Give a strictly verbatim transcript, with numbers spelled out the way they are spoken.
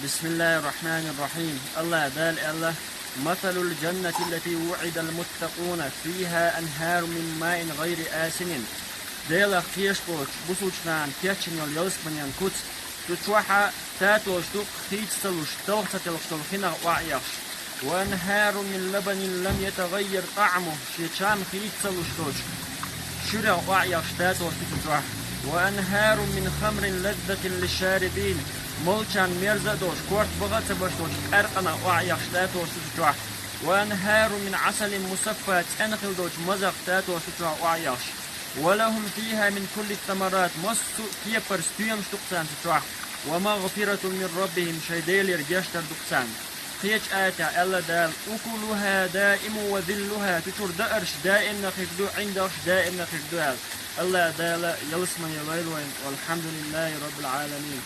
بسم الله الرحمن الرحيم. АллахӀа Дала аьлла: مثل الجنة التي وعد المتقون فيها أنهار من ماء غير آسن. Делах кхеташ болчу бусулчу нахана кечйина йолу ялсаманин куц, цу чохь татолаш ду хийца ца луш, талха ца телхаш долу хи нах охьаэхаш. وأنهار من لبن لم يتغير طعمه, шен чам хийца ца луш долчу шуьрех охьаэхаш татолаш ду цу чохь. وأنهار من خمر لذة للشاربين, молчарна мерза а долуш, корта баха а ца беш долчу къаьркъанах охьаэхаш татолаш ду цу чохь. وأنهار من عسل مصفى, цӀена хилла долчу мазах татолаш ду цу чохь охьаэхаш. ولهم فيها من كل الثمرات, массо а кепара стоьмаш ду-кх царна цу чохь. ومغفرة من ربهم, шайн Делера гечдар ду-кх царна. Кхечу аятехь аьлла Дала: أكلها دائم وظلها, цу чуьра даарш даимна хир ду, ӀиндагӀаш даимна хир ду аьлла. АллахӀа Дала ялсамане лойла вайна. والحمد لله رب العالمين.